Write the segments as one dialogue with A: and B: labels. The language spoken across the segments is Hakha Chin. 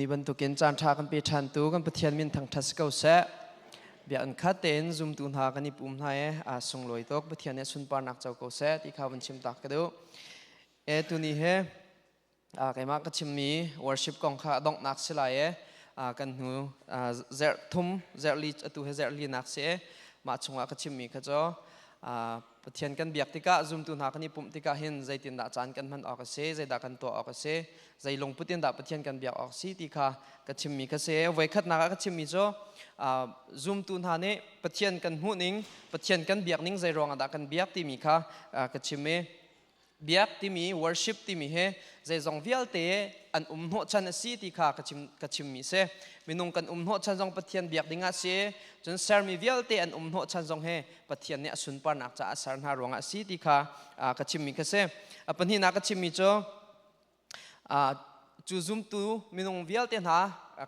A: Ni bantukin caan ṭha kan pe ṭhantu kan Pathian min thangṭhat si ko seh. Bia an khat tein zumtu hna kan i pum hna i aa sunglawi tuk. Pathian nih sunparnak co ko seh ti kha vun chim tak ka duh. E tuni he keimah ka chimmi worship kong kha a donghnak si lai e. Kan hnu zerh thum zerh li atu he zerh li nak si e. Mah chungah ka chimmi kha cu Pathian kan biak tikah zumtu hna kan i pumh tikah hin zeitindah caan kan hman awk a si, zeidah kan tuah awk a si, zei lungput in dah Pathian kan biak awk si ti kha ka chimmi kha si. Voikhatnak ah ka chimmi cu zumtu hna nih Pathian kan hmuh ning, Pathian kan biak ning zei ruangah dah kan biak timi kha ka chim i biak timi worship timi hi zeizong vialte an um hnawhchan a si ti kha ka chim ka chimmi si. Minung kan um hnawhchan zong Pathian biak ding ah si, cun sermi vialte an um hnawhchan zong hi Pathian nih a sunparnak caah a ser hna ruangah a si ti kha ka chimmi kha si. A pahnihnak ka chimmi cu cu zumtu minung vialte hna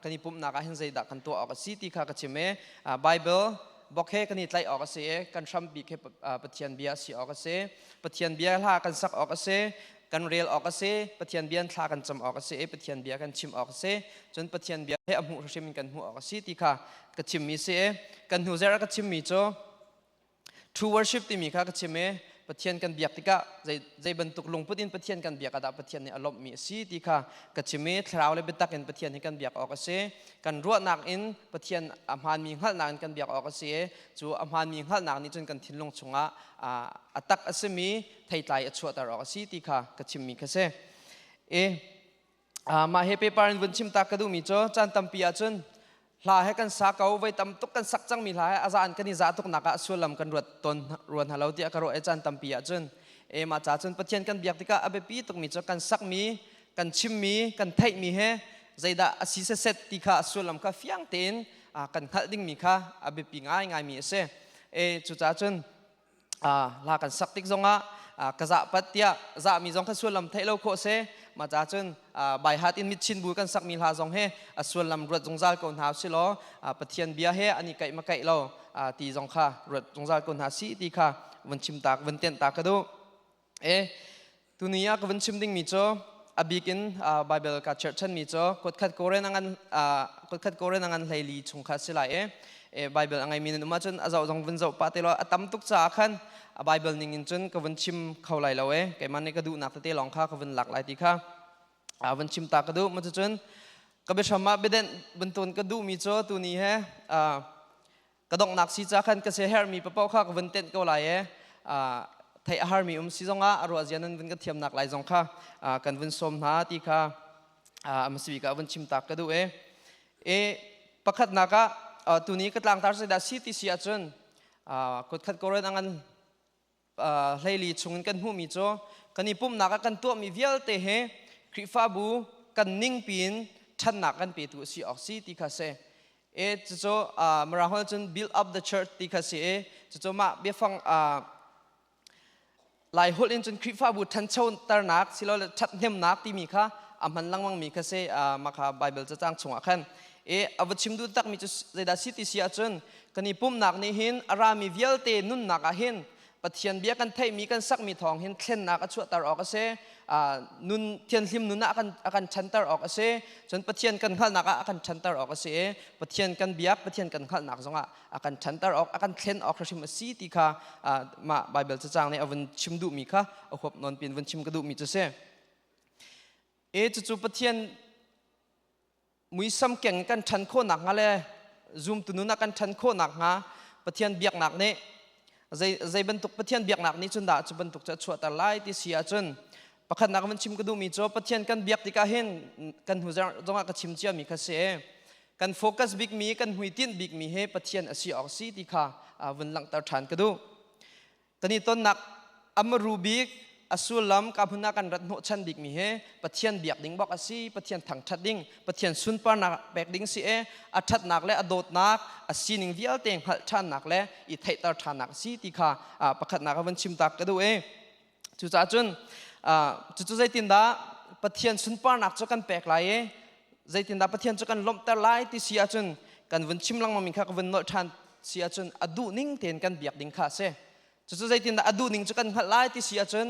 A: kan i pumhnak ah hin zeidah kan tuah awk a si ti kha ka chim i Bible bok he kan i tlaih awk a si i kan hrampi khi Pathian bia a si awk a si. Pathian bia hla kan sak awk a si, kan rel awk a si, Pathian bia thla kan cam awk a si i Pathian bia kan chim awk a si. Cun Pathian bia he a hmuh hrim in kan hmuh awk a si ti kha ka chimmi si i kan hnu zer ka chimmi cu true worship timi kha ka chim i Pathian kan biak tikah zei zei bantuk lungput in Pathian kan biak ah dah Pathian nih a lawmhmi a si ti kha ka chim i thlarau le biatak in Pathian hi kan biak awk a si. Kan ruahnak in Pathian a hmaanmi hngalhnak in kan biak awk a si i cu a hmaanmi hngalhnak nih cun kan thinlung chungah a tak a simi theitlai a chuahter awk a si ti kha ka chimmi kha si. I mah he paper in vun chim ta ka duhmi cu caan tampi ahcun hla he kan sa ko voi tam tuk kan sak cangmi hla he a zaan kan i za tuk nak ah sullam kan ruat ton ruan hna lo tiah ka ruah i caan tampi ahcun e mah ca cun Pathian kan biak tikah a biapi tukmi cu kan sakmi kan chimmi kan theihmi he zeidah a si set ti kha sullam kha fiang tein kan hngalh dingmi kha a biapi ngaingaimi a si e cucaah cun hla kan sak tik zongah ka zah pat tiah zahmi zong kha sullam theih lo khawh si mah ca cun bai hat in mitchin bu kan sakmi hla zong he a sullam ruat zungzal ko hna si law Pathian bia he an i kaih ma kaih lo ti zong kha ruat zungzal ko hna si ti kha vun chim tak vun tenh ta ka duh e tuni ah ka vun chim dingmi cu a bik in Bible ka cherhchanmi cu kutkhat Koren angan kutkhat Koren angan hleili chung kha si lai e Bible a ngeimi nan um ahcun a zoh zong vun zoh pah te law a tam tuk caah khan a Bible ning in cun ka vun chim kho lai lo e keimah nih ka duhnak tete lawng kha ka vun lak lai ti kha vun chim ta ka duh ma cun ka biahram ah biadenh bantun ka duhmi cu tuni he ka donghnak si ca khan ka se hermi papoh kha ka vun tenh ko lai e theih a harmi um si zongah a ruah zia nan vun ka thiamnak lai zong kha kan vun sawm hna ti kha amasi ka vun chim tak ka duh e e pakhatnak ah tuni ka tlangtar zeidah si ti si ahcun kutkhat koren angan hleili chungin kan hmuhmi cu kan i pumhnak ah kan tuahmi vialte he Khrihfabu kan ning piin ṭhannak kan petu a si awk si ti kha si. E cucu Mirang holh cun build up the church ti kha si i cucu mah biafang Lai holh in cun Khrihfabu ṭhanchoternak silole ṭhathnemnak timi kha a hman lengmangmi kha si mah kha Bible cacang chungah khan e a va chim duh takmi cu zeidah si ti si ahcun kan i pumhnak nih hin a rami vialte nunnak ah hin Pathian bia kan theihmi kan sakmi thawng hin thlennak a chuahter awk a si nun thianhlim nun ah a kan ṭhanter awk a si cun Pathian kan hngalhnak ah a kan ṭhanter awk a si i Pathian kan biak Pathian kan hngalhnak zongah a kan ṭhanter awk a kan thlen awk hrim a si ti kha mah Bible cacang nih a vun chim duhmi kha a huap nawn pin vun chim ka duhmi cu si e cucu Pathian muisam keng kan ṭhan khawh nakhnga le zumtu nun ah kan ṭhan khawh nakhnga Pathian biaknak nih zei zei bantuk Pathian biaknak nih cun dah cu bantuk cu a chuahter lai ti si ahcun pakhatnak van chim ka duhmi cu Pathian kan biak tikah hin kan hnu zongah ka chim ciami kha si kan focus bikmi kan hmuitinh bikmi hi Pathian a si awk si ti kha vun langhter ṭhan ka duh. Kan i tonnak amaru bik a sullam ka hmun ah kan rat hnawhchan bikmi hi Pathian biak ding bak a si, Pathian thangṭhat ding, Pathian sunparnak pek ding si i a ṭhatnak le a dawtnak, a sining vialte hngalh ṭhannak le i theihter ṭhannak a si ti kha pakhatnak a vun chim tak ka duh i cucaah cun cucu zeitindah Pathian sunparnak cu kan pek lai i zeitindah Pathian cu kan lawmhter lai ti si ahcun kan vun chim lengmang mi kha ka vun nolh ṭhan si ahcun a duh ning tein kan biak ding kha a si. Cucu zeitindah a duh ning cu kan hngalh lai ti si ahcun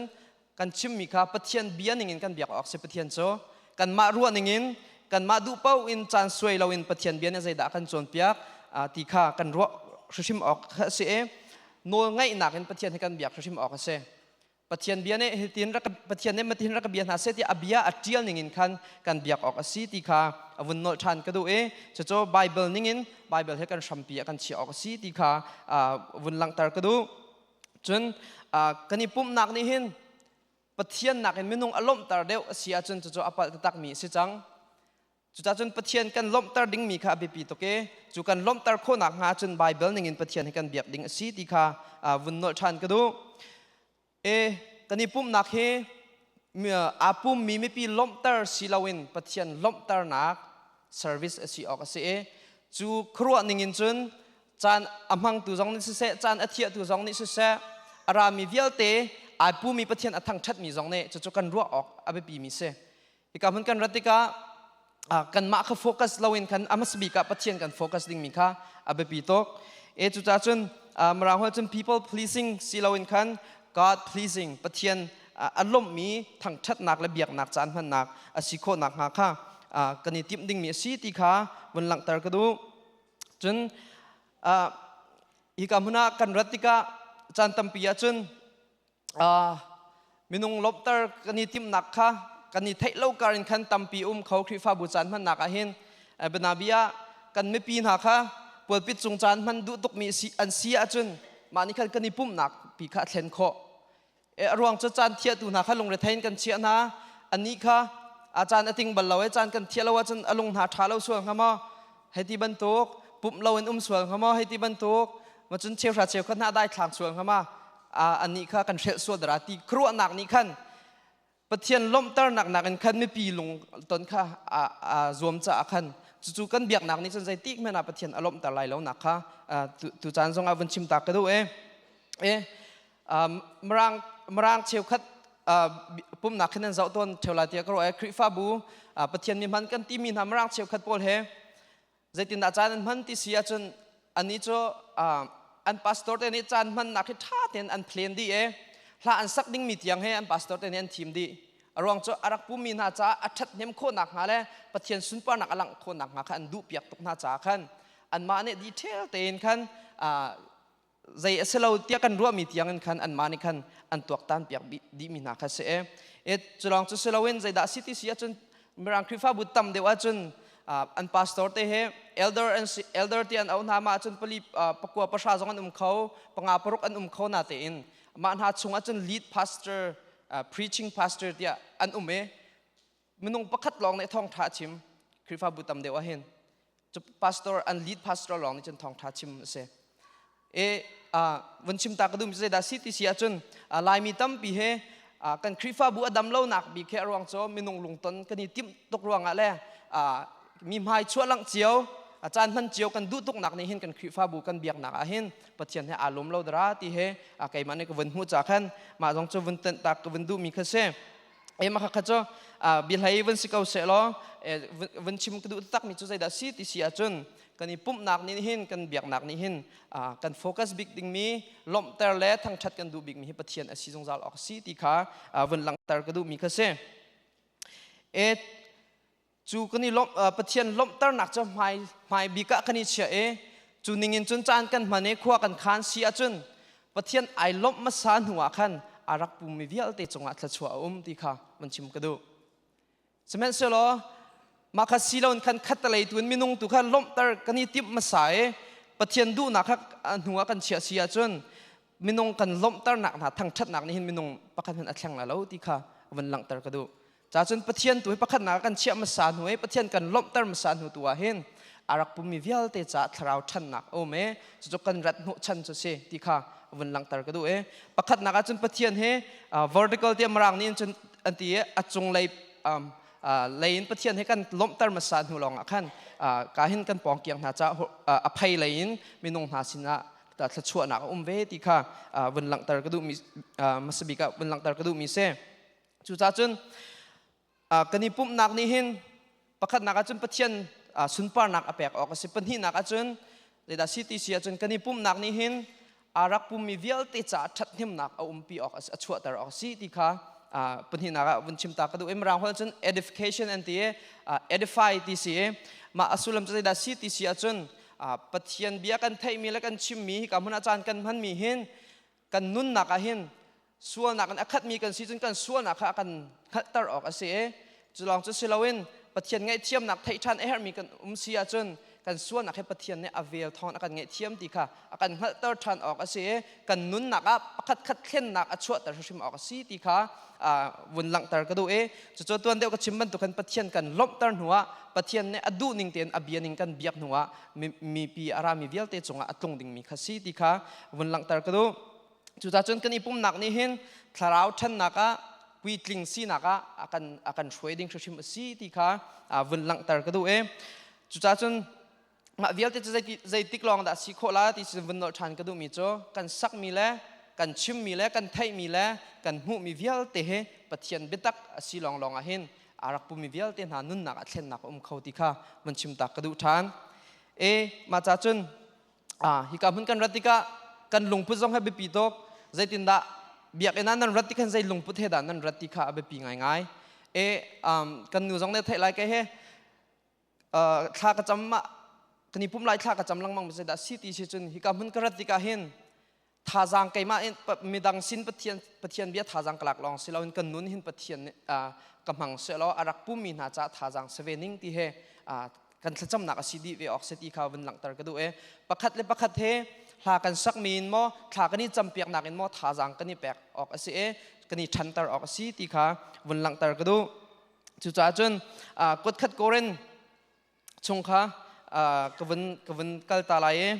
A: kan chimmi kha Pathian bia ning in kan biak awk si Pathian cu kanmah ruah ning in Kanmah duh paoh in caan suai loin Pathian bia nih zeidah kan cawnpiak ti kha kan ruah hrimhrim awk a si i nawl ngaihnak in Pathian hi kan biak hrimhrim awk a si. Pathian bia nih hitin rak Pathian nih matin rak bia hna seh ti a bia a ṭial ning in khan kan biak awk a si ti kha a vun nolh ṭhan ka duh i cucu Bible ning in Bible he kan hrampi ah kan chiah awk a si ti kha vun langhter ka duh. Cun kan i pumhnak nih hin Pathian nakin minung a lawmhter deuh a si ahcun cucu a palh taktakmi a si cang. Cucaah cun Pathian kan lawmhter dingmi kha a biapi tuk i cu kan lawmhter khawhnak hnga cun Baibal ningin Pathian hi kan biak ding a si ti kha vun nolh ṭhan ka duh. E kan i pumhnak hi aa pummi mipi lawmhter si loin Pathian lawmhternak service a si awk a si i cu khuaruah ningin cun caan a hmangtu zong nih siseh caan a thiahtu zong nih siseh a rami vialte ai pumi Pathian a thangṭhatmi zong nih cucu kan ruah awk a biapimi si. Hika hmun kan rat tikah kanmah kha focus loin khan a hmasa bik ah Pathian kan focus dingmi kha a biapi tuk. E cucaah cun Mirang holh cun people pleasing si loin khan God pleasing Pathian a lawmhmi thangṭhatnak le biaknak caan hmannak a si khawhnak hnga kha kan i timh dingmi a si ti kha vun langhter ka duh. Cun hika hmun ah kan rat tikah caan tampi ahcun Minung lawmhter kan i timhnak kha kan i theih lo kar in khan tampi um kho Khrihfabu caan hmannak ah hin bianabia kan mipi hna kha pulpit cung caan hman duh tukmi an si ahcun mah nih khan kan i pumhnak pi kha a thlen khawh. A ruang cu caan thiahtu hna kha lungrethei in kan chiah hna. Anih kha a caan a ting bal lo i caan kan thiah lo ahcun a lung hna ṭha lo sual hnga maw? Hei ti bantuk pumh lo in um sual hnga maw? Hei ti bantuk ma cun cheuhra cheukhat hna dai thlang sual hnga ma? Anih kha kan hrelh sual dara ti khuaruahnak nih khan Pathian lawmhternak nakin khan mipi lung ton kha a zuam caah khan cucu kan biaknak nih cun zeitik hmanh ah Pathian a lawmhter lai lo nak kha tu caan zong ah vun chim ta ka duh e. E Mirang Mirang cheukhat pumnak khin an zoh tawn theo lai tiah ka ruah e. Khrihfabu Pathian mi hman kan timi hna Mirang cheukhat pawl he Zeitindah caan an hman ti si ahcun anih cu an pastor te nih caan hmannak hi ṭha tein an plan dih i hla an sak dingmi tiang he an pastor te nih an thim dih. A ruang cu a rak pummi hna caah a ṭhathnem khawhnak hnga le Pathian sunparnak a langh khawhnak hnga kha an duhpiak tuk hna caah khan anmah nih detail tein khan zei a si lo tiah kan ruahmi tiang in khan anmah nih khan an tuaktan piak dihmi hna kha si e culawng cu si loin zeidah si ti si ahcun Mirang Khrihfabu tam deuh ahcun an pastor te he elder an si elder ti an auh hna ma ahcun pali pakua pahra zong an um kho panga paruk an um kho na tein mah hna chung ahcun lead pastor preaching pastor tiah an um i minung pakhat lawng nih thawngṭha a chim Khrihfabu tam deuh ahhin cu pastor an lead pastor lawng nih cun thawngṭha chim a si e vun chim ta ka duh mi zeidah si ti si ahcun Laimi tampi he kan Khrihfabu a dam lonak bik he a ruang cu minung lungton kan i timh tuk ruangah le mi hmai chuah langh cio a caan hman cio kan duh tuknak nih hin kan Khrihfabu kan biaknak ah hin Pathian he aa lawm lo dara ti he keimah nih ka vun hmuh ca khan mah zong cu vun tenh tak ka vun duhmi kha si. E mah kha cu biahlei vun si ko seh law vun chim ka duh takmi cu zeidah si ti si ahcun kan i pumhnak nih hin kan biaknak nih hin kan focus bik dingmi lawmhter le thangṭhat kan duh bikmi hi Pathian a si zungzal awk si ti kha vun langhter ka duhmi kha si. E cu kan i lawmh Pathian lawmhternak cu hmai hmai bik ah kan i chiah i cu ningin cun caan kan hman i khua kan khan si ahcun Pathian ai lawmh hmasa hnu ah khan a rak pummi vialte cungah thluachuah a um ti kha van chim ka duh. Sihmanhsehlaw mah kha si loin khan khattelei tu in minung tu kha lawmhter kan i timh hmasa i Pathian duhnak kha hnu ah kan chiah si ahcun minung kan lawmhternak hna thangṭhatnak nih hin minung pakhat hmanh a thleng lai lo ti kha van langhter ka duh. Cacun Pathian tu hi pakhatnak kan chiah hmasa hnu i Pathian kan lawmhter hmasa hnu tu ah hin a rak pummi vialte caah thlarau ṭhannak a um i cucu kan rat hnawhchan cu si ti kha vun langhter ka duh i pakhatnak ahcun Pathian hi vertical tiah Mirang nih cun an ti i a cunglei lei in Pathian hi kan lawmhter hmasa hnu lawngah khan ka hin kan pawngkiang hna caah a phei lei in minung hna sinah thluachuahnak a um ve ti kha vun langhter ka duhmi hmasa bik ah vun langhter ka duhmi si. Cucaah cun kan i pumhnak nih hin pakhatnak ahcun Pathian sunparnak a pek awk a si. Pahnihnak ahcun zeidah si ti si ahcun kan i pumhnak nih hin aa rak pummi vialte caah ṭhathnemnak a umpi awk a chuahter awk a si ti kha Pahnihnak ah vun chim ta ka duh i Mirang holh cun edification an ti i edify ti si i mah a sullam cu zeidah si ti si ahcun Pathian bia kan theihmi le kan chimmi hika hmun ah caan kan hmanmi hin kan nunnak ah hin sualnak in a khatmi kan si cun kan sualnak kha a kan hngalhter awk a si i cu lawng cu si loin Pathian ngaihthiamnak theih ṭhan a herhmi kan um si ahcun kan sualnak hi Pathian nih a vel thawng a kan ngaihthiam ti kha a kan hngalhter ṭhan awk a si i kan nunnak ah pakhat khat thlennak a chuahter hrimhrim awk a si ti kha vun langhter ka duh i cucu tuan deuh ka chim bantuk khan Pathian kan lawmhter hnuah, Pathian nih a duh ning tein a bia ning kan biak hnuah mipi a rami vialte cungah a tlung dingmi kha si ti kha vun langhter ka duh. Cucaah cun kan i pumnak nih hin thlarau ṭhannak ah, puitling sinak ah a kan hruai ding hrimhrim a si ti kha vun langhter ka duh i cucaah cun mah vialte cu zeitik lawng dah si khawh la ti cu vun nolh ṭhan ka duhmi cu kan sakmi le kan chimmi le kan theihmi le kan hmuhmi vialte hi Pathian biatak a si lawnglawng ah hin aa rak pumi vialte hna nunnak ah thlennak a um kho ti kha vun chim tak ka duh ṭhan. E mah ca cun hika hmun kan rat tikah kan lungput zong hi biapi tuk. Zeitindah biakinn ah nan rat ti khan zei lungput he dah nan rat ti kha a biapi ngaingai. E kan nu zong nih theih lai ke he thla ka cam ah kan i pum lai, thla ka cam lengmang mi dah si ti si cun hika hmun ka rat tikah hin thazaang keimah in midang sin Pathian bia thazaang ka lak lawng si loin kan nun hin Pathian nih ka hmang seh law a rak pummi hna caah thazaang si ve ning ti he kan thlacamnak a si dih ve awk si ti kha vun langhter ka duh e. Pakhat le pakhat he hla kan sakmi in maw, thla kan i campiaknak in maw thazaang kan i pek awk a si e, kan i ṭhanter awk a si ti kha vun langhter ka duh. Cucaah cun kutkhat Korin chung kha ka vun kal ta lai i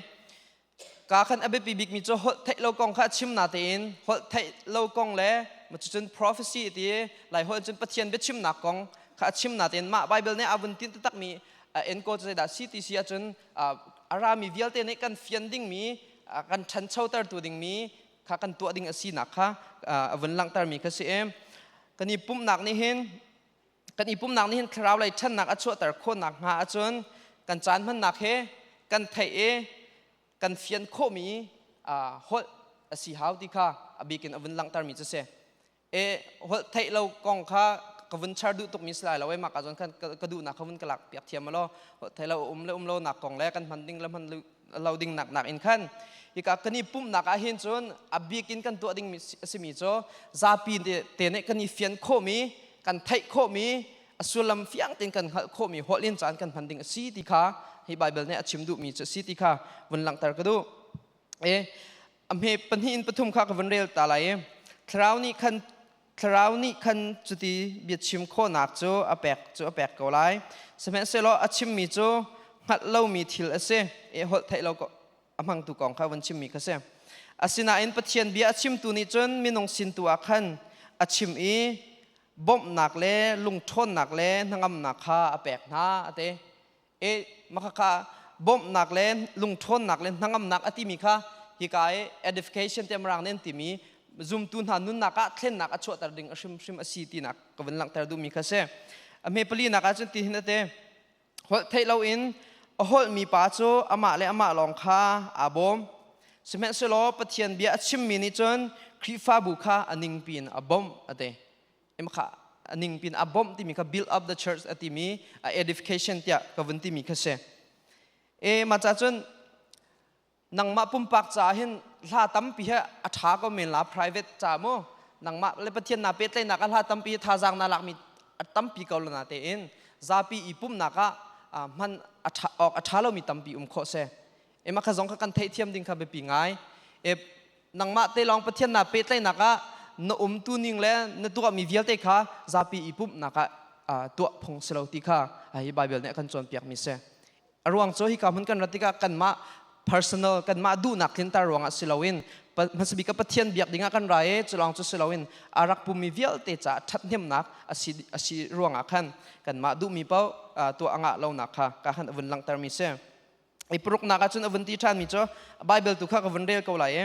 A: ka khan a biapi bikmi cu holh theih lo kong kha a chim na tein holh theih lo kong le cucun prophecy ti lai holh cun Pathian biachimnak kong kha a chim na tein mah Bible nih a vun tin taktakmi enko cu zeidah si ti si ahcun a rami vialte nih kan fian dingmi, kan ṭhanchotertu dingmi kha kan tuah ding a sinak kha a vun langhtermi kha si i kan i pumnak nih hin thlarau lei ṭhannak a chuahter khawhnak hnga ahcun kan caan hmannak he kan theih i kan fian khawhmi holh a si hau ti kha a bik in a vun langhtermi cu si. E holh theih lo kong kha ka vun char duh tukmi si lai lo e, mah ka zawn khan ka duhnak kha vun ka lak piak thiam lo. Holh theih lo um le um lo nak kong le kan hman ding le hman lo ding nak nak in khan hika kan i pumhnak ah hin cun a bik in kan tuah dingmi a simi cu zapi te nih kan i fian khawhmi, kan theih khawhmi, a sullam fiang tein kan hngalh khawhmi holh in caan kan hman ding a si ti kha hi Bible nih a chim duhmi cu a si ti kha vun langhter ka duh. E a hme pahnih in pathum kha ka vun rel ta lai i Thlarau nih khan cuti biachim khawhnak cu a pek ko lai. Sihmanhsehlaw a chimmi cu hngalh lomi thil a si. I holh theih lo a hmangtu kong kha vun chimmi kha si. Asinain Pathian bia a chimtu nih cun minung sin tu ah khan a chim i bawmhnak le lungṭhawnnak le hnangamnak kha a pek hna, a ti. E makhakha bawmhnak le lungṭhawnnak le hnangamnak a timi kha hika i edification te mirang nih an timi zumtu hna nunnak ah thlennak a chuahter ding a hrimhrim a si tinak ka vun langhter duhmi kha si. A hme palinak ah cun ti hin a ti: Holh theih loin a holhmi pa cu amah le amah lawng kha aa bawm, sihmanhsehlaw Pathian bia a chimmi nih cun Khrihfabu kha a ningpi in a bawmh, a ti. Kha a ningpin a bawmh timi kha build up the church a timi, a edification tiah ka vun timi kha si. E ma cha cun nangmah pumpak ca hin hla tampi he a tha ko men la, private ca mu, nangmah le Pathian na pehtlaihnak ah hla tampi thazaang na lakmi a tampi ko la, na tein zapi i pumnak ah hman a tha awk a tha lomi tampi um khawh se. Ema kha zong kha kan theihthiam ding kha biapi ngai. E nangmah te lawng Pathian na pehtlaihnak ah na umtu ning le na tuahmi vialte kha zapi i pumhnak ah tuah phung si lo ti kha hi Bible nih a kan cawnpiakmi si. A ruang cu hika hmun kan rat tikah kanmah personal, kanmah duhnak tlinter ruangah si loin hmasabik ah Pathian biak dingah kan ra i cu lawng cu si loin a rak pummi vialte caah ṭhathnemnak a si ruangah khan kanmah duhmi paoh tuah a ngah lonak kha ka khan a vun langhtermi si. I paruknak ah cun a vun ti ṭhanmi cu Bible tu kha ka vun rel ko lai i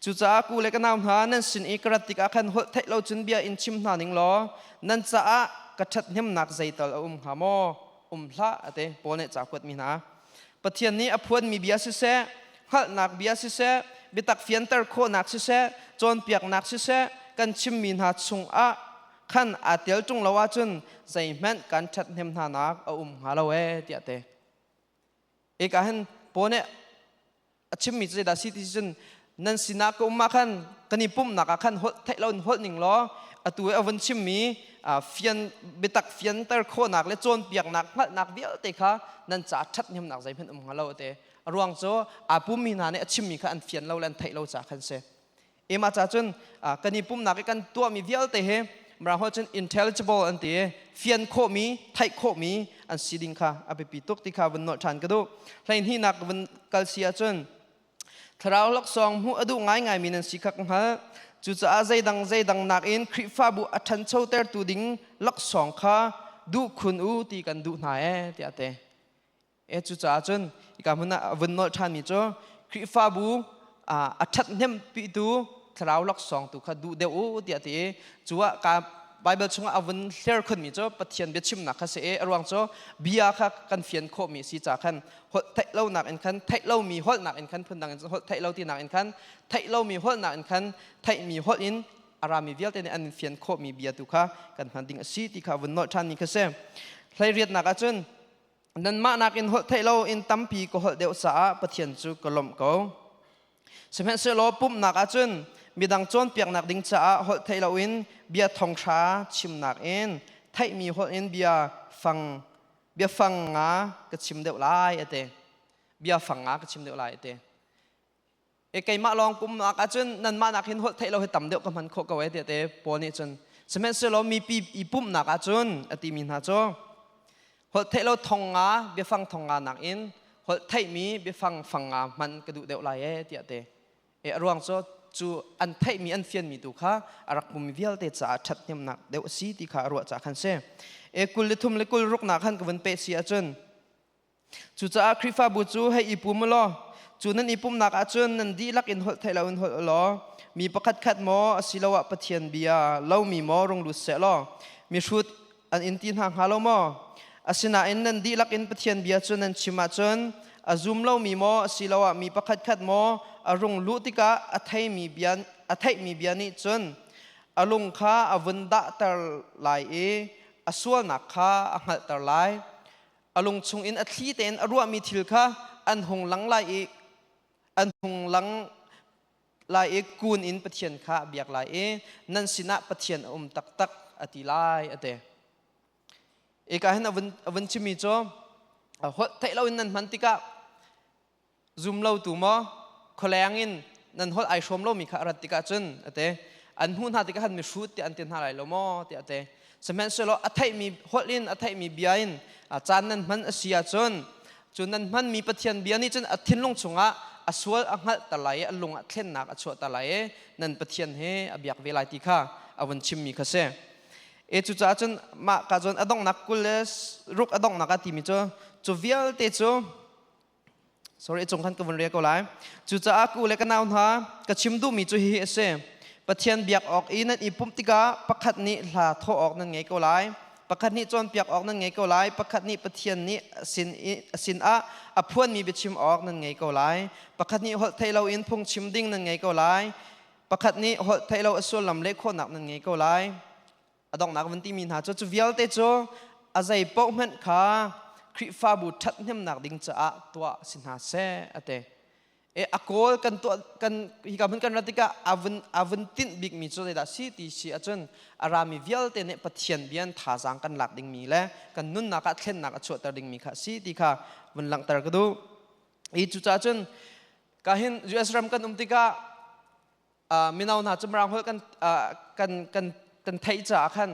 A: cucaah ku le ka nau hna, nan sin i ka rat tikah khan holh theih lo cun bia in chim hna ning law nan caah ka ṭhathnemnak zeital a um hnga maw? Um hlah, a ti. Paul nih ca kuatmi hna Pathian nih a phuanmi bia siseh, hngalhnak bia siseh, biatak fianter khawhnak siseh, cawnpiaknak siseh, kan chimmi hna chungah. khan aa tel ṭung lo ahcun zeihmanh kan ṭhathnem hnanak a um hnga lo ee tiah te. Eka hin Paul nih a chimmi cu zeidah si ti cun nan sinah ka um ah khan kan i pumhnak ah khan holh theih loin holh ning law atu i a vun chimmi fian biatak fianter khawhnak le cawnpiaknak hngalhnak vialte kha nan caah ṭhathnemnak zeihmanh um hnga lo te. A ruang cu aa pummi hna nih a chimmi kha an fian lo le an theih lo caah khan si. Ema ca cun kan i pumnak i kan tuahmi vialte hi Mirang holh cun intelligible an ti i fian khawhmi, theih khawhmi an si ding kha a biapi tuk ti kha vun nolh ṭhan ka duh. Hleihnihnak vun kal si ahcun thlarau laksawng hmuh a duh ngaingaimi nan si kha ka hngalh. Cucaah zeidang zeidang nakin Khrihfabu a ṭhanchotertu ding laksawng kha duh khun u ti kan duh hna ee tiah a ti. E cucaah cun hika hmun ah a vun nolh ṭhanmi cu Khrihfabu a ṭhathnempitu thlarau laksawng tu kha duh deuh u tiah ti i cu ah ka Bible chungah a vun hler khunmi cu Pathian biachimnak kha si i a ruang cu bia kha kan fian khawhmi si ca khan holh theih lonak in khan theih lomi holhnak in khan phundang in holh theih lo tinak in khan theih lomi holhnak in khan theihmi holh in a rami vialte nih an fian khawhmi bia tu kha kan hman ding a si ti kha vun nolh ṭhanmi kha si. Hleiriatnak ah cun Nanmah nakin holh theih loin tampi ka holh deuh caah Pathian cu ka lawmh ko. Sihmanhsehlaw pumhnak ahcun midang cawnpiaknak ding caah holh theih loin bia thonghra chimnak in theihmi holh in bia fang bia fang nga ka chim deuh lai a ti. Bia fang nga ka chim deuh lai a ti. E keimah lawng pumnak ahcun nanmah nak hin holh theih lo hi tam deuh ka hman khawh ko e tiah te Paul nih cun sihmanhsehlaw mipi i pumhnak ahcun a timi hna cu holh theih lo thong nga biafang thong nga nakin holh theihmi biafang fang nga hman ka duh deuh lai e tiah te e a ruang cu cu an theihmi an fianmi tu kha a rak pummi vialte caah ṭhathnemnak deuh a si ti kha a ruah caah khan si. E 23 le 26 nak khan ka vun peh si ahcun Cucaah Khrihfabu cu hei i pum u law cu nan i pumnak ahcun nan dihlak in holh theih loin holh u law mi pakhatkhat maw asiloah Pathian bia lomi maw rung lut seh law mihrut an in ti hna hnga lo maw? Asinain nan dihlak in Pathian bia cu nan chim ahcun a zum lomi maw asiloah mi pakhatkhat maw a rung luh tikah a theimi bia a theihmi bia nih cun a lung kha a vun dahter lai i a sualnak kha a hngalhter lai. A lung chungin a thli tein a ruahmi thil kha an hung lang lai i an hung lang lai i kun in Pathian kha a biak lai i nan sinah Pathian a um taktak a ti lai a ti. Eka hin a vun chimmi cu holh theih loin nan hman tikah Zum lotu maw khualeng in nan holh ai hrawm lomi kha a rat tikah cun a ti. An hmuh hna tikah khan mihrut tiah an ti hna lai lo maw tiah a ti. Sihmanhsehlaw a theihmi holh in a theihmi bia in caan nan hman a si ahcun cu nan hmanmi Pathian bia nih cun a thinlung chungah a sual a hngalhter lai i a lung ah thlennak a chuahter lai i nan Pathian he a biak ve lai ti kha a vun chimmi kha si. E cucaah cun mah ka cun a donghnak 26 a donghnak a timi cu cu vialte cu Sorry, cung khan ka vun rel ko lai. Cucaah ku le ka nau hna, ka chim duhmi cu hihi a si. Pathian biak awk i nan i pumh tikah pakhat nih hla thawh awk nan ngei ko lai. Pakhat nih cawnpiak awk nan ngei ko lai. Pakhat nih Pathian nih a sin i a sinah a phuanmi biachim awk nan ngei ko lai. Pakhat nih holh theih loin phungchim ding nan ngei ko lai. Pakhat nih holh theih lo a sullam leh khawhnak nan ngei ko lai. A donghnak van timi hna cu cu vialte cu a zei paoh hmanh kha Khrihfabu ṭhathnemnak ding caah tuah si hna seh a ti. E a kawl kan tuah kan hika hmun kan rat tikah a vun tinh bikmi cu zeidah si ti si ahcun a rami vialte nih Pathian bian thazaang kan lak dingmi le kan nunnak ah thlennak a chuahter dingmi kha si ti kha vun langhter ka duh. I cucaah cun ka hin US ram kan um tikah mino hna cu Mirang holh kan kan kan kan theih caah khan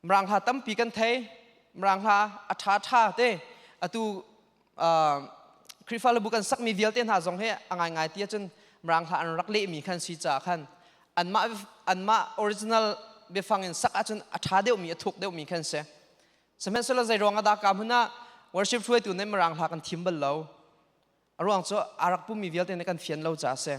A: Mirang hla tampi kan thei. Mirang hla a ṭha ṭha te atu Khrihfa bu kan sakmi vialte hna zong hi a ngaingai ti ahcun Mirang hla an rak lehmi khan si caah khan anmah anmah original biafang in sak ahcun a ṭha deuhmi a thuk deuhmi khan si. Sihmanhsehlaw zei ruang ah dah ka hmun ah worship hruaitu nih Mirang hla kan thim bal lo? A ruang cu a rak pummi vialte nih kan fian lo caah a si.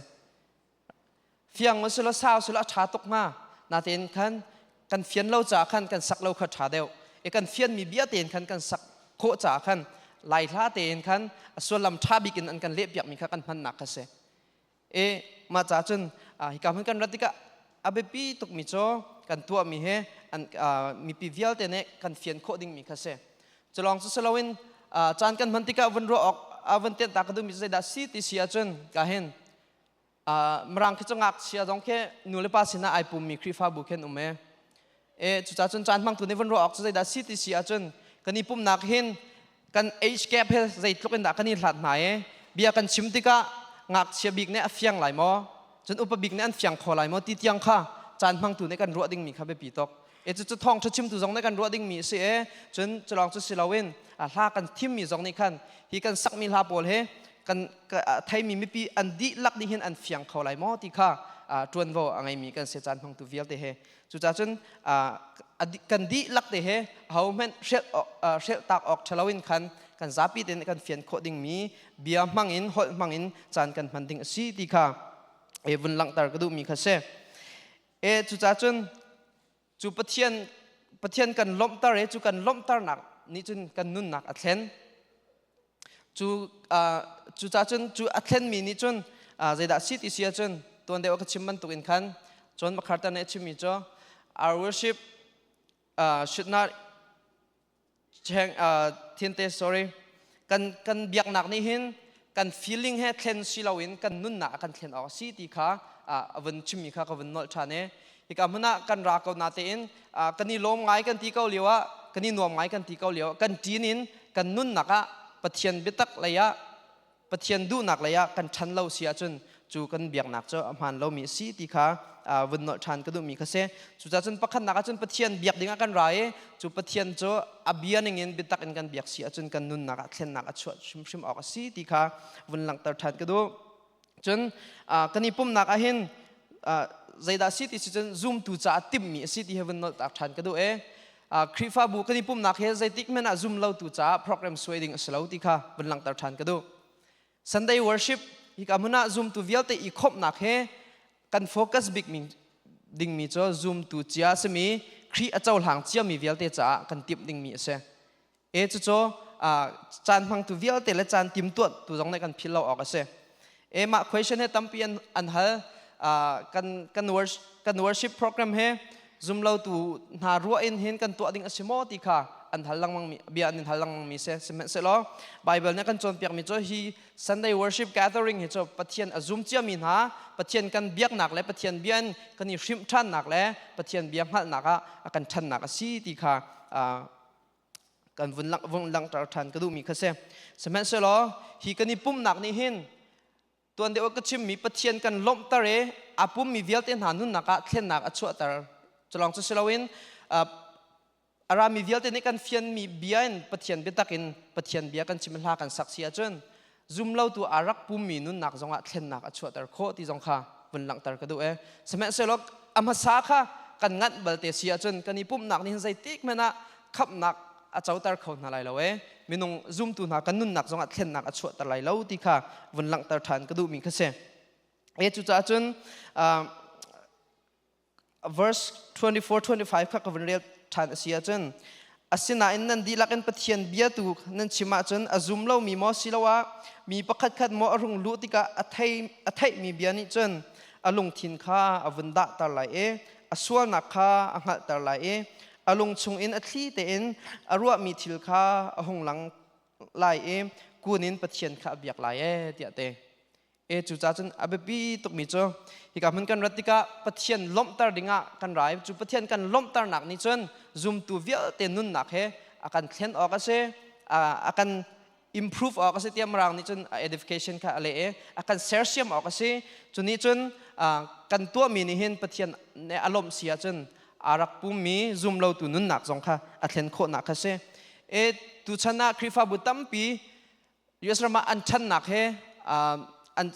A: Fiang u sila sau sila a ṭha tuk hnga. Natein khan kan fian lo caah khan kan sak lo kha ṭha deuh. I kan fianmi bia tein khan kan sak khawh caah khan Lai hla tein khan a sullam ṭha bik in an kan lehpiakmi kha kan hmannak kha si. E mah caah cun hika hmun kan rat tikah a biapi tukmi cu kan tuahmi hi An mipi vialte nih kan fian khawh dingmi kha si. Culawng cu siloin caan kan hman tikah vun ruah awk vun tenh ta ka duhmi cu zeidah si ti si ahcun ka hin Mirang khi cu ngakchia zong khi nu le pa sinah ai pummi Khrihfabu khi an um e. E cucaah cun caan hmangtu nih vun ruah awk cu zeidah si ti si ahcun kan i pumnak hin kan age gap he zeitluk in dah kan i hlat hna e. Bia kan chim tikah ngakchia bik nih a fiang lai maw? Cun upa bik nih an fiang kho lai maw ti tiang kha caan hmangtu nih kan ruah dingmi kha biapi tuk. E cucu thawngṭha chimtu zong nih kan ruah dingmi a si e. Cun culawng cu si loin hla kan thimmi zong nih khan hi kan sakmi hla pawl he kan theimi mipi an dihlak nih hin an fiang kho lai maw ti kha ṭuanvo a ngeimi kan si caan hmangtu vialte he. Cucaah cun kan dihlak te he ahohmanh hrelh tak awk ṭha loin khan kan zapi tein kan fian khawh dingmi bia hmang in holh hmang in caan kan hman ding a si ti kha vun langhter ka duhmi kha si. E cucaah cun cu Pathian Pathian kan lawmhter i cu kan lawmhternak nih cun kan nunnak a thlen. Cu cucaah cun cu a thlenmi nih cun zeidah si ti si ahcun tuan deuh ka chim bantuk in khan John MacArthur nih a chimmi cu our worship should not Thiante sorry kan kan biaknak nih hin kan feeling he thlen si loin kan nunnak a kan thlen awk a si ti kha a vun chimmi kha ka vun nolh ṭhan i hika hmun ah kan ra ko na tein kan i lawm ngai kan ti ko lio ah kan i nuam ngai kan ti ko lio kan ṭin in kan nunnak ah Pathian biatak lei ah Pathian duhnak lei ah kan ṭhan lo si ahcun cu kan biaknak cu a hmaan lomi a si ti kha vun nolh ṭhan ka duhmi kha si. Cucaah cun pakhatnak ahcun Pathian biak ding ah kan ra i cu Pathian cu a bia ningin biatak in kan biak si ahcun kan nunnak ah thlennak a chuah hrimhrim awk a si ti kha vun langhter ṭhan ka duh. Cun kan i pumnak ah hin zeidah si ti si cun zumtu caah timhmi a si ti hi vun nolh tak ṭhan ka duh i Khrihfabu kan i pumnak hi zeitik hmanh ah zum lotu caah program suai ding a si lo ti kha vun langhter ṭhan ka duh. Sunday worship hika hmun ah zumtu vialte i khawmhnak he kan focus bik dingmi cu zumtu cia simi Khrih a cohlang ciami vialte caah kan timh dingmi a si. E cucu caan hmangtu vialte le caan timtuah tu zong nih kan philh lo awk a si. E mah question he tampi an hal. Kan kan worship, kan worship program he zumlotu hna ruah in hin kan tuah ding a si maw ti kha an hal lengmang mi bia an in hal lengmang mi si. Sihmanhsehlaw Bible nih kan cawnpiak mi cu hi Sunday worship gathering hi cu Pathian a zum ciami hna Pathian kan biaknak le Pathian bia in kan i hrimh ṭhannak le Pathian bia hngalhnak ah a kan ṭhannak a si ti kha kan vun lang, vun langhter ṭhan ka duhmi kha si. Sihmanhsehlaw hi kan i pumhnak nih hin tuan deuh ka chimmi Pathian kan lawmhter i aa pummi vialte hna nunnak ah thlennak a chuahter. Culawng cu si loin a rami vialte nih kan fianmi bia in Pathian biatak in Pathian bia kan chim hla kan sak si ahcun zumlotu aa rak pummi nunnak zongah thlennak a chuahter khawh ti zong kha vun langhter ka duh e. Sihmanhsehlaw a hmasa kha kan nganh balte si ahcun kan i pumhnak nih hin zeitik hmanh ah khamhnak a coter kho hna lai lo e. Minung zumtu hna kan nunnak zongah thlennak a chuahter lai lo ti kha vun langhter ṭhan ka duhmi kha si. E cucaah cun verse 24-25 kha ka vun rel ṭhan a si ahcun asinain nan dihlak in Pathian bia tu nan chim ahcun a zum lomi maw siloah mi pakhatkhat maw a rung luh tikah a thei a theihmi bia nih cun a lungthin kha a vun dahter lai i a sualnak kha a hngalhter lai i a lung chungin a thli tein a ruahmi thil kha a hung lang lai i kun in Pathian kha a biak lai e tiah te E cucaah cun a biapi tukmi cu hika hmun kan rat tikah Pathian lawmhter dingah kan ra i cu Pathian kan lawmhternak nih cun zumtu vialte nunnak he a kan thlen awk a si, a kan improve awk a si tiah Mirang nih cun edification kha a leh i a kan sersiam awk a si. Cu nih cun kan tuahmi nih hin Pathian nih a lawmh si ahcun aa rak pummi zumlotu nunnak zong kha a thlen khawhnak kha si. E tuchan ah Khrihfabu tampi US ram ah an ṭhannak he an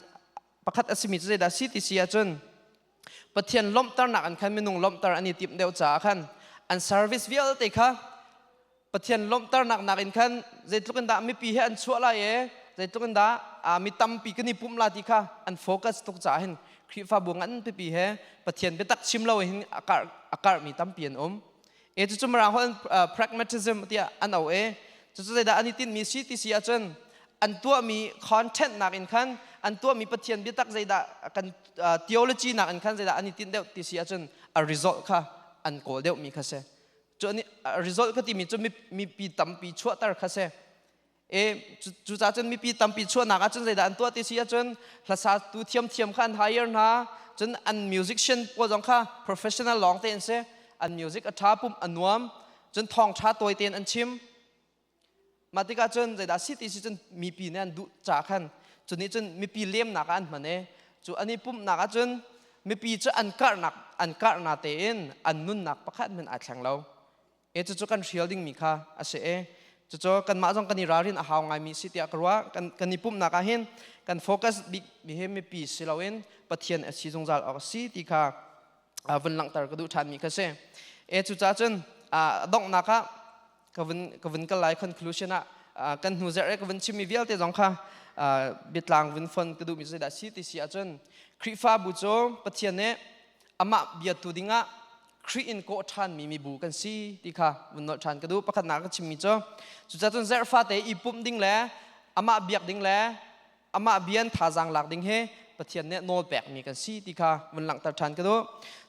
A: pakhat a simi cu zeidah si ti si ahcun Pathian lawmhternak an khan minung lawmhter an i timh deuh caah khan an service vialte kha Pathian lawmhternak nakin khan zeitluk in dah mipi he an chuah lai e zeitluk in dah mi tampi kan i pumh la ti kha an focus tuk caah hin Khrihfabu ngan pipi he Pathian biatak chim lo hin a karhmi tampi an um. E cucu Mirang holh pragmatism tiah an auh e. Cucu zeidah an i tinhmi si ti si ahcun an tuahmi content nakin khan an tuahmi Pathian biatak zeidah kan theology nakin khan zeidah an i tinh deuh ti si ahcun a result kha an kawl deuhmi kha si. Cu result ka timi cu mipi tampi chuahter kha si. E cucaah cun mipi tampi chuahnak ahcun zeidah an tuah ti si ahcun hlasatu thiamthiam kha an hire hna, cun an musician pawl zong kha professional lawng te an si. An music a ṭha, pumh a nuam, cun thawngṭha tawi tein an chim. Mah tikah cun zeidah si ti si cun mipi nih an duh ca khan cu nih cun mipi lemnak ah an hman i cu an i pumhnak ah cun mipi cu an karhnak an karhna tein an nunnak pakhat hmanh aa thleng lo. E cucu kan hrial dingmi kha a si e. Cucu kanmah zong kan i ralrin a hau ngaimi si tiah ka ruah. Kan i pumhnak ah hin kan focus bik mi hi mipi si loin Pathian a si zungzal awk a si ti kha vun langhter ka duh ṭhanmi kha si. E cucaah cun donghnak ah ka vun kal lai. Conclusion ah kan hnu zerh ka vun chimmi vialte zong kha biatlang vun fon ka duhmi zeidah si ti si ahcun, Khrihfabu cu Pathian nih amah biatu dingah Khrih in kawh ṭhanmi mibu kan si ti kha vun nolh ṭhan ka duh. Pakhatnak ka chimmi cu, cucaah cun zerh fate i pumh ding le amah biak ding le amah bian thazaang lak ding hi Pathian nih nawl pekmi kan si ti kha vun langhter ṭhan ka duh.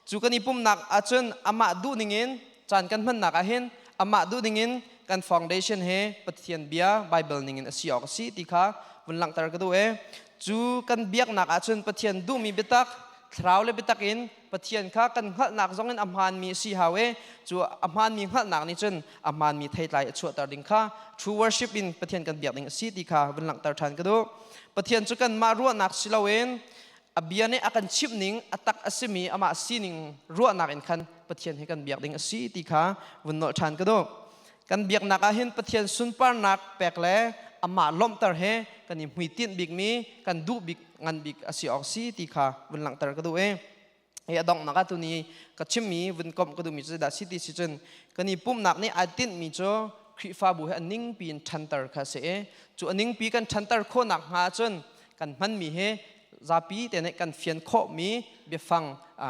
A: Cu kan i pumhnak ahcun amah duh ningin caan kan hmannak ah hin amah duh ningin kan foundation he Pathian bia Bible ningin a si awk a si ti kha vun langhter ka duh e. Cu kan biaknak ahcun Pathian duhmi biatak, thlarau le biatak in Pathian kha kan hngalhnak zongin a hmaanmi a si hau i cu a hmaanmi hngalhnak nih cun a hmaanmi theitlai a chuahter ding kha true worship in Pathian kan biak ding a si ti kha vun langhter ṭhan ka duh. Pathian cu kanmah ruahnak si loin a bia nih a kan chimh ning a tak a simi amah sining ruahnak in khan Pathian hi kan biak ding a si ti kha vun nolh ṭhan ka duh. Kan biaknak ah hin Pathian sunparnak pek le amah lawmhter he kan i hmuitinh bikmi, kan duh bik ngan bik a si awk si ti kha vun langhter ka duh i hi a donghnak ah tuni ka chimmi vun komh ka duhmi cu zeidah si ti si cun, kan i pumhnak nih aa tinhmi cu Khrihfabu he a ningpi in ṭhanter kha a si i cu a ningpi kan ṭhanter khawhnak hnga ahcun kan hmanmi hi zapi te nih kan fian khawhmi biafang,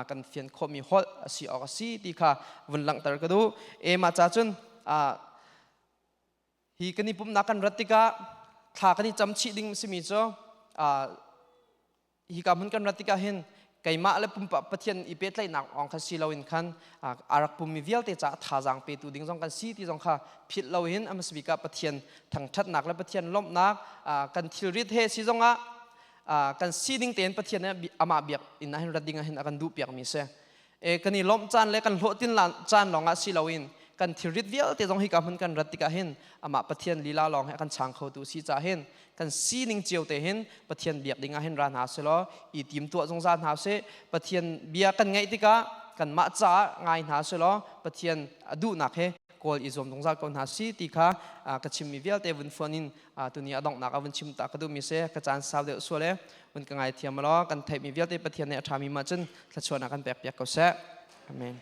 A: kan fian khawhmi holh a si awk a si ti kha vun langhter ka duh. E mah ca cun hi kan i pumhnak kan rat tikah thla kan i cam chih ding simi cu, hi ka hmun kan rat tikah hin keimah le pumpak Pathian i pehtlaihnak ong kha si loin khan a rak pummi vialte caah thazaang petu ding zong kan si ti zong kha philh loin, a hmasa bik ah Pathian thangṭhatnak le Pathian lawmhnak, kan thilrit he si zongah kan sining tein Pathian nih amah biak inn ah hin rat ding ah hin a kan duh piakmi si. E kan i lawmh caan le kan hlawhtlin caan lawngah si loin kan thilrit vialte zong hika hmun kan rat tikah hin amah Pathian lila lawng he a kan chang khotu si caah hin kan sining cio te hin Pathian biak ding ah hin ra hna selaw i tim tuah zungzal hna sih. Pathian bia kan ngaih tikah kanmah caah ngai hna selaw Pathian a duhnak he kawl i zuam zungzal ko hna si ti kha ka chimmi vialte vun fuan in tuni a donghnak ah vun chim ta ka duhmi si. Ka caan sau deuh sual e, vun ka ngai thiam law kan theihmi vialte Pathian nih a ṭhami mah cun thluachuahnak kan pek piak ko seh. Amen.